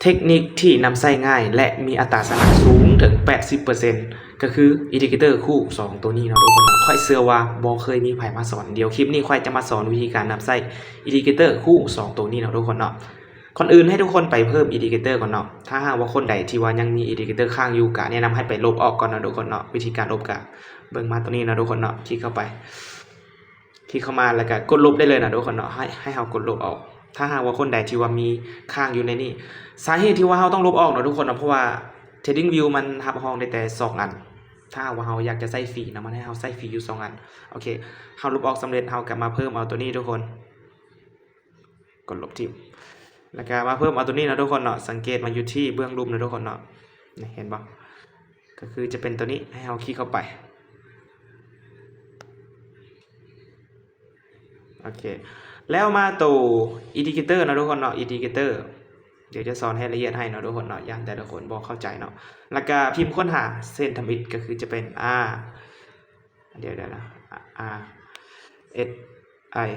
ເທັກນິກທີ່ນຳໃຊ້ງ່າຍ ແລະ ມີອັດຕາຊະນະສູງເຖິງແປດສິບເປີເຊັນ ກໍຄືອິນດິເຄເຕີຄູ່ສອງໂຕນີ້ເນາະທຸກຄົນເນາະ. ຂ້ອຍເຊື່ອວ່າບໍ່ເຄີຍມີໃຜມາສອນ. ດຽວຄລິບນີ້ຂ້ອຍຈະມາສອນວິທີການນຳໃຊ້ອິນດິເຄເຕີຄູ່ສອງໂຕນີ້ເນາະທຸກຄົນເນາະ. ກ່ອນອື່ນໃຫ້ທຸກຄົນໄປເພີ່ມອິນດິເຄເຕີກ່ອນເນາະ. ຖ້າຫາກວ່າຄົນໃດທີ່ວ່າຍັງມີອິນດິເຄເຕີຄ້າງຢູ່ ກະແນະນຳໃຫ້ໄປລົບອອກກ່ອນເນາະທຸກຄົນເນາະ. ວິທີການລົບກະເບິ່ງມາຕົງນີ້ເນາະທຸກຄົນເນາະ. ຄລິກເຂົ້າໄປ ຄລິກເຂົ້າມາແລ້ວກະກົດລົບໄດ້ເລີຍນະທຸກຄົນເນາະ. ໃຫ້ ໃຫ້ເຮົາກົດລົບອອກ ຖ້າຫາກວ່າຄົນໃດທີ່ວ່າມີຄ້າງຢູ່ໃນນີ້. ສາເຫດທີ່ວ່າເຮົາຕ້ອງລົບອອກເນາະທຸກຄົນເນາະ ເພາະວ່າ TradingView ມັນຮັບຮອງໄດ້ແຕ່ສອງອັນ. ຖ້າຫາກວ່າເຮົາຢາກຈະໃຊ້ຟຣີນະ ມັນໃຫ້ເຮົາໃຊ້ຟຣີຢູ່ສອງອັນ. ໂອເຄ ເຮົາລົບອອກສຳເລັດ ເຮົາກະມາເພີ່ມເອົາໂຕນີ້ທຸກຄົນ ກົດລົບຖິ້ມ ແລ້ວກະມາເພີ່ມເອົາໂຕນີ້ເນາະທຸກຄົນເນາະ. ສັງເກດມາຢູ່ທີ່ເບື້ອງລຸ່ມເນາະທຸກຄົນເນາະ. ນີ້ເຫັນບໍ່? ກໍຄືຈະເປັນໂຕນີ້ ໃຫ້ເຮົາຄລິກເຂົ້າໄປ. ໂອເຄ ແລ້ວມາໂຕອິນດິເຄເຕີເນາະທຸກຄົນເນາະ. ອິນດິເຄເຕີ ດຽວຈະສອນໃຫ້ລະອຽດໃຫ້ເນາະທຸກຄົນເນາະ ຢ້ານແຕ່ລະຄົນບໍ່ເຂົ້າໃຈເນາະ. ແລ້ວກະພິມຄົ້ນຫາເສັ້ນທຳອິດ ກໍຄືຈະເປັນ R ດຽວໆນະ R S I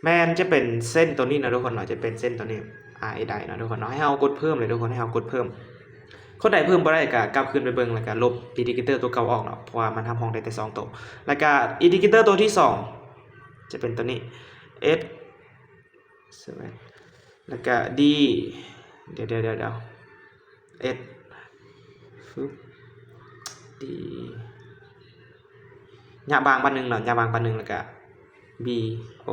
ແມ່ນຈະເປັນເສັ້ນໂຕນີ້ເນາະທຸກຄົນເນາະ. ຈະເປັນເສັ້ນໂຕນີ້ R S I ເນາະທຸກຄົນເນາະ. ໃຫ້ເຮົາກົດເພີ່ມເລີຍທຸກຄົນ ໃຫ້ເຮົາກົດເພີ່ມ. ຄົນໃດເພີ່ມບໍ່ໄດ້ກະກັບຄືນໄປເບິ່ງ ແລ້ວກະລົບອິນດິເຄເຕີໂຕເກົ່າອອກເນາະ ເພາະວ່າມັນຮັບຮອງໄດ້ແຕ່ສອງໂຕ. ແລ້ວກະອິນດິເຄເຕີໂຕທີສອງ ຈະເປັນໂຕນີ້ S ແລ້ວກະ D ດຽວໆໆ S ຟຶບ D ຍະບາງປານໜຶ່ງເນາະ ຍະບາງປານໜຶ່ງ ແລ້ວກະ B O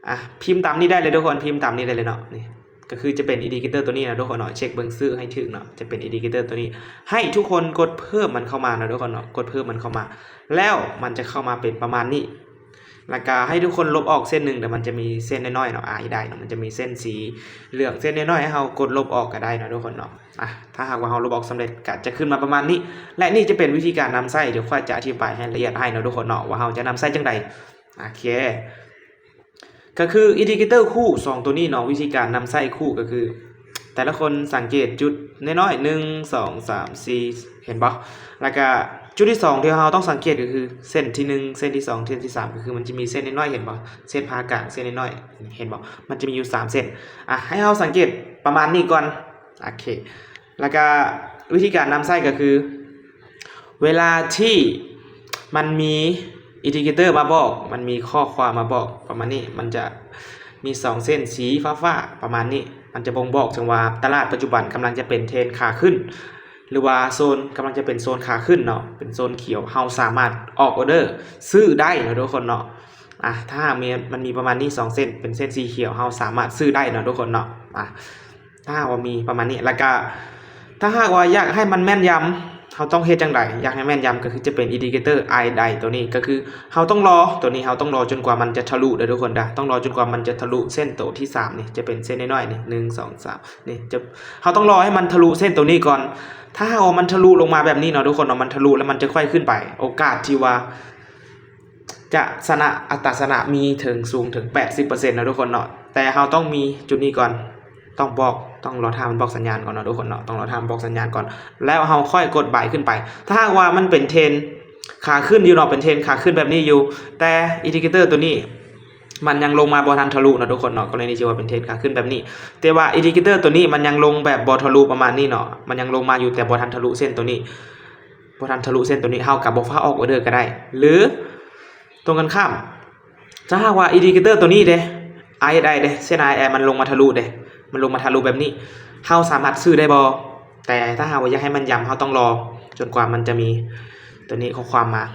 ອ່ະ ພິມຕາມນີ້ໄດ້ເລີຍທຸກຄົນ ພິມຕາມນີ້ໄດ້ເລີຍເນາະ. ນີ້ກໍຄືຈະເປັນອິນດິເຄເຕີໂຕນີ້ນະທຸກຄົນເນາະ. ເຊັກເບິ່ງຊື່ໃຫ້ຖືກເນາະ ຈະເປັນອິນດິເຄເຕີໂຕນີ້. ໃຫ້ທຸກຄົນກົດເພີ່ມມັນເຂົ້າມາເນາະທຸກຄົນເນາະ ກົດເພີ່ມມັນເຂົ້າມາ ແລ້ວມັນຈະເຂົ້າມາເປັນປະມານນີ້. ແລ້ວກະໃຫ້ທຸກຄົນລົບອອກເສັ້ນໜຶ່ງ ແຕ່ມັນຈະມີເສັ້ນນ້ອຍໆເນາະ R S I ເນາະ ມັນຈະມີເສັ້ນສີເຫຼືອງເສັ້ນນ້ອຍໆ ໃຫ້ເຮົາກົດລົບອອກກະໄດ້ເນາະທຸກຄົນເນາະ. ອ່ະ ຖ້າຫາກວ່າເຮົາລົບອອກສຳເລັດ ກະຈະຂຶ້ນມາປະມານນີ້ ແລະ ນີ້ຈະເປັນວິທີການນຳໃຊ້. ດຽວຂ້ອຍຈະອະທິບາຍໃຫ້ລະອຽດໃຫ້ເນາະທຸກຄົນເນາະ ວ່າເຮົາຈະນຳໃຊ້ຈັ່ງໃດ. ໂອເຄ ກໍຄືອິນດິເຄເຕີຄູ່ສອງໂຕນີ້ເນາະ. ວິທີການນຳໃຊ້ຄູ່ກໍຄື ແຕ່ລະຄົນສັງເກດຈຸດນ້ອຍໆ ໜຶ່ງ ສອງ ສາມ ສີ່ ເຫັນບໍ່? ແລ້ວກະຈຸດທີສອງທີ່ເຮົາຕ້ອງສັງເກດກໍຄືເສັ້ນທີໜຶ່ງ ເສັ້ນທີສອງ ເສັ້ນທີສາມ ກໍຄືມັນຈະມີເສັ້ນນ້ອຍໆ ເຫັນບໍ່? ເສັ້ນຜ່າກາງເສັ້ນນ້ອຍໆ ເຫັນບໍ່? ມັນຈະມີຢູ່ສາມເສັ້ນ. ອ່ະ ໃຫ້ເຮົາສັງເກດປະມານນີ້ກ່ອນ. ໂອເຄ ແລ້ວກະວິທີການນຳໃຊ້ກໍຄື ເວລາທີ່ມັນມີອິນດິເຄເຕີມາບອກ ມັນມີຂໍ້ຄວາມມາບອກປະມານນີ້ ມັນຈະມີສອງເສັ້ນສີຟ້າໆປະມານນີ້ ມັນຈະບົ່ງບອກເຖິງວ່າຕະຫຼາດປັດຈຸບັນກຳລັງຈະເປັນເທຣນຂາຂຶ້ນ ຫຼືວ່າໂຊນ ກຳລັງຈະເປັນໂຊນຂາຂຶ້ນເນາະ ເປັນໂຊນຂຽວ ເຮົາສາມາດອອກອໍເດີຊື້ໄດ້ເນາະທຸກຄົນເນາະ. ອ່ະ ຖ້າຫາກມີ ມັນມີປະມານນີ້ສອງເສັ້ນ ເປັນເສັ້ນສີຂຽວ ເຮົາສາມາດຊື້ໄດ້ເນາະທຸກຄົນເນາະ. ອ່ະ ຖ້າຫາກວ່າມີປະມານນີ້ ແລ້ວກະ ຖ້າຫາກວ່າຢາກໃຫ້ມັນແມ່ນຢຳ ເຮົາຕ້ອງເຮັດຈັ່ງໃດ? ຢາກໃຫ້ແມ່ນຢຳກໍຄືຈະເປັນອິນດິເຄເຕີ R S I ໂຕນີ້ ກໍຄືເຮົາຕ້ອງລໍ ໂຕນີ້ເຮົາຕ້ອງລໍຈົນກວ່າມັນຈະທະລຸເດີທຸກຄົນເດີ ຕ້ອງລໍຈົນກວ່າມັນຈະທະລຸເສັ້ນໂຕທີສາມນີ້ ຈະເປັນເສັ້ນນ້ອຍໆນີ້ ໜຶ່ງ ສອງ ສາມ ນີ້ ຈະ ເຮົາຕ້ອງລໍໃຫ້ມັນທະລຸເສັ້ນໂຕນີ້ກ່ອນ. ຖ້າຫາກວ່າມັນທະລຸລົງມາແບບນີ້ເນາະທຸກຄົນເນາະ ມັນທະລຸແລ້ວມັນຈະຄ່ອຍຂຶ້ນໄປ ໂອກາດທີ່ວ່າ ຈະຊະນະ ອັດຕາຊະນະມີເຖິງ ສູງເຖິງແປດສິບເປີເຊັນເນາະທຸກຄົນເນາະ. ແຕ່ເຮົາຕ້ອງມີຈຸດນີ້ກ່ອນ ຕ້ອງບອກ ຕ້ອງລໍຖ້າມັນບອກສັນຍານກ່ອນເນາະທຸກຄົນເນາະ ຕ້ອງລໍຖ້າມັນບອກສັນຍານກ່ອນ ແລ້ວເຮົາຄ່ອຍກົດບາຍຂຶ້ນໄປ. ຖ້າຫາກວ່າມັນເປັນເທຣນຂາຂຶ້ນຢູ່ເນາະ ເປັນເທຣນຂາຂຶ້ນແບບນີ້ຢູ່ ແຕ່ອິນດິເຄເຕີໂຕນີ້ມັນຍັງລົງມາບໍ່ທັນທະລຸເນາະທຸກຄົນເນາະ ກໍເລີຍນີ້ຊື່ວ່າເປັນເທຣນຂາຂຶ້ນແບບນີ້. ແຕ່ວ່າອິນດິເຄເຕີໂຕນີ້ມັນຍັງລົງແບບບໍ່ທະລຸປະມານນີ້ເນາະ ມັນຍັງລົງມາຢູ່ ແຕ່ບໍ່ທັນທະລຸເສັ້ນໂຕນີ້ ບໍ່ທັນທະລຸເສັ້ນໂຕນີ້ ເຮົາກະບໍ່ຟ້າວອອກອໍເດີກະໄດ້ ຫຼື ຕົງກັນຂ້າມ ຖ້າຫາກວ່າອິນດິເຄເຕີໂຕນີ້ເດ R S I ເດ ເສັ້ນ R S I ມັນລົງມາທະລຸເດ ມັນລົງມາທະລຸແບບນີ້ ເຮົາສາມາດຊື້ໄດ້ບໍ່? ແຕ່ຖ້າຫາກວ່າຢາກໃຫ້ແມ່ນຢຳ ເຮົາຕ້ອງລໍຈົນກວ່າມັນຈະມີໂຕນີ້ຂໍ້ຄວາມມາ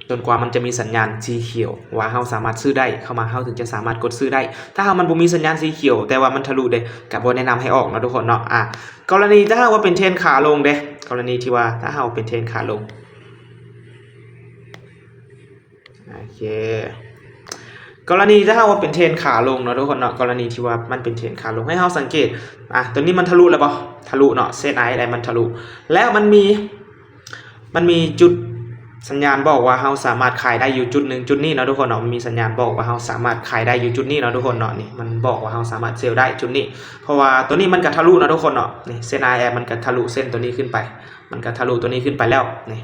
ຈົນກວ່າມັນຈະມີສັນຍານສີຂຽວວ່າເຮົາສາມາດຊື້ໄດ້ ເຂົ້າມາ ເຮົາເຖິງຈະສາມາດກົດຊື້ໄດ້. ຖ້າຫາກມັນບໍ່ມີສັນຍານສີຂຽວ ແຕ່ວ່າມັນທະລຸເດ ກະບໍ່ແນະນຳໃຫ້ອອກເນາະທຸກຄົນເນາະ. ອາ ກໍລະນີຖ້າຫາກວ່າເປັນເທຣນຂາລົງເດ ກໍລະນີທີ່ວ່າຖ້າຫາກເປັນເທຣນຂາລົງ ໂອເຄ ກໍລະນີຖ້າຫາກວ່າເປັນເທຣນຂາລົງເນາະທຸກຄົນເນາະ ກໍລະນີທີ່ວ່າມັນເປັນເທຣນຂາລົງ ໃຫ້ເຮົາສັງເກດ ອ່ະ ໂຕນີ້ມັນທະລຸແລ້ວບໍ່? ທະລຸເນາະ ເສັ້ນ R S I ມັນທະລຸ ແລ້ວມັນມີ ມັນມີຈຸດສັນຍານບອກວ່າເຮົາສາມາດຂາຍໄດ້ຢູ່ຈຸດໜຶ່ງຈຸດນີ້ເນາະທຸກຄົນເນາະ ມັນມີສັນຍານບອກວ່າເຮົາສາມາດຂາຍໄດ້ຢູ່ຈຸດນີ້ເນາະທຸກຄົນເນາະ ນີ້ມັນບອກວ່າເຮົາສາມາດເຊວໄດ້ຈຸດນີ້ ເພາະວ່າໂຕນີ້ມັນກະທະລຸເນາະທຸກຄົນເນາະ ນີ້ເສັ້ນ R S I ມັນກະທະລຸເສັ້ນໂຕນີ້ຂຶ້ນໄປ ມັນກະທະລຸໂຕນີ້ຂຶ້ນໄປແລ້ວ ນີ້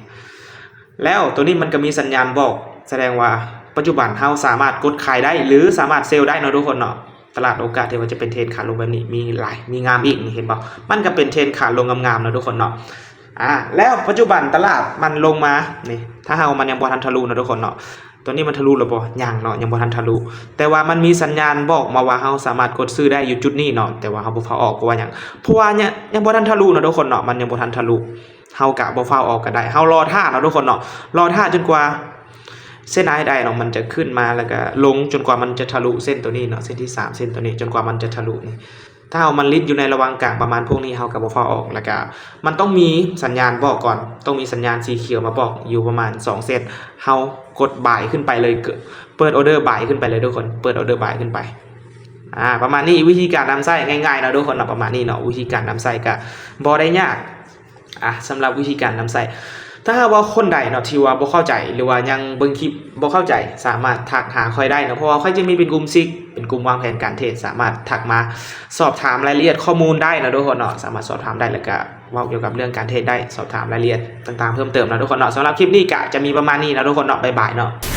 ແລ້ວໂຕນີ້ມັນກະມີສັນຍານບອກ ສະແດງວ່າປັດຈຸບັນເຮົາສາມາດກົດຂາຍໄດ້ ຫຼື ສາມາດເຊວໄດ້ເນາະທຸກຄົນເນາະ. ຕະຫຼາດໂອກາດທີ່ວ່າຈະເປັນເທຣນຂາລົງແບບນີ້ ມີຫຼາຍ ມີງາມອີກ ນີ້ເຫັນບໍ່? ມັນກໍເປັນເທຣນຂາລົງງາມໆເນາະທຸກຄົນເນາະ. ອາ ແລ້ວປັດຈຸບັນຕະຫຼາດມັນລົງມາ ນີ້ ຖ້າຫາກວ່າມັນຍັງບໍ່ທັນທະລຸເນາະທຸກຄົນເນາະ. ຕົວນີ້ມັນທະລຸແລ້ວບໍ່? ຍັງເນາະ ຍັງບໍ່ທັນທະລຸ ແຕ່ວ່າມັນມີສັນຍານບອກມາວ່າເຮົາສາມາດກົດຊື້ໄດ້ຢູ່ຈຸດນີ້ເນາະ ແຕ່ວ່າເຮົາບໍ່ຟ້າວອອກ ເພາະວ່າຫຍັງ? ເພາະວ່າຍັງ ຍັງບໍ່ທັນທະລຸເນາະທຸກຄົນເນາະ ມັນຍັງບໍ່ທັນທະລຸ ເຮົາກະບໍ່ຟ້າວອອກກໍໄດ້ ເຮົາລໍຖ້າເນາະທຸກຄົນເນາະ ລໍຖ້າຈົນກວ່າເສັ້ນ RSI ເນາະ ມັນຈະຂຶ້ນມາ ແລ້ວກະລົງຈົນກວ່າມັນຈະທະລຸເສັ້ນຕົວນີ້ເນາະ ເສັ້ນທີສາມ ເສັ້ນຕົວນີ້ ຈົນກວ່າມັນຈະທະລຸນີ້. ຖ້າເຮົາມັນລິດຢູ່ໃນລະຫວ່າງກາງປະມານພວກນີ້ ເຮົາກໍບໍ່ຟ້າວອອກ ແລ້ວກະມັນຕ້ອງມີສັນຍານບອກກ່ອນ ຕ້ອງມີສັນຍານສີຂຽວມາບອກຢູ່ປະມານສອງເສັ້ນ ເຮົາກົດບາຍຂຶ້ນໄປເລີຍ ເປີດອໍເດີບາຍຂຶ້ນໄປເລີຍທຸກຄົນ ເປີດອໍເດີບາຍຂຶ້ນໄປ. ອາ ປະມານນີ້ ວິທີການນຳໃຊ້ງ່າຍໆເນາະທຸກຄົນເນາະ ປະມານນີ້ເນາະ ວິທີການນຳໃຊ້ກໍບໍ່ໄດ້ຍາກ. ອາ ສຳລັບວິທີການນຳໃຊ້ ຖ້າຫາກວ່າຄົນໃດເນາະທີ່ວ່າບໍ່ເຂົ້າໃຈ ຫຼືວ່າຍັງເບິ່ງຄລິບບໍ່ເຂົ້າໃຈ ສາມາດທັກຫາຂ້ອຍໄດ້ເນາະ ເພາະວ່າຂ້ອຍຈະມີເປັນກຸ່ມຊິກ ເປັນກຸ່ມວາງແຜນການເທຣດ ສາມາດທັກມາສອບຖາມລາຍລະອຽດຂໍ້ມູນໄດ້ເນາະທຸກຄົນເນາະ ສາມາດສອບຖາມໄດ້ ແລ້ວກະເວົ້າກ່ຽວກັບເລື່ອງການເທຣດໄດ້ ສອບຖາມລາຍລະອຽດຕ່າງໆເພີ່ມເຕີມເນາະທຸກຄົນເນາະ. ສຳລັບຄລິບນີ້ກະຈະມີປະມານນີ້ເນາະທຸກຄົນເນາະ ບາຍບາຍເນາະ.